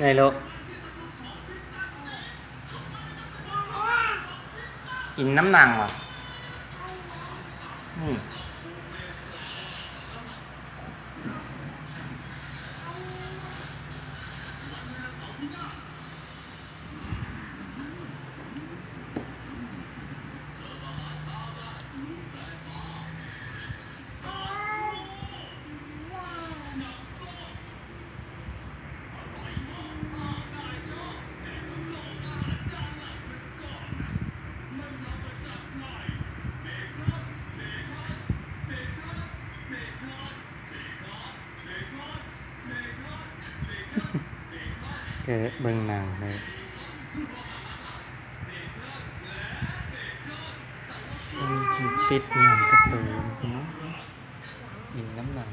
ໄງລູກ? ກິນນ້ຳໜັງຫວາ? ອືມ. ເກີດເບິ່ງໜັງເລີຍ ຕິດຫຍັງກະຕູນພຸ້ນເນາະ. ກິນນ້ຳໜັງ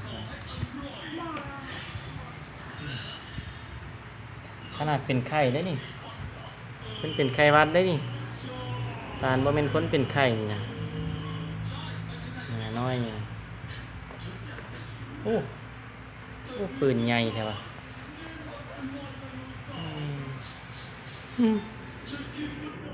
ຂະໜາດເປັນໄຂ້ເດ້ນີ້ ເພິ່ນເປັນໄຂ້ຫວັດເດ້ນີ້ ປານບໍ່ແມ່ນຄົນເປັນໄຂ້ນີ້ນະ ເມືອນ້ອຍນີ້ນະ. ໂອ້ ໂອ້ ປືນໃຫຍ່ແທ້ຫວາ. ອືມ ອືມ.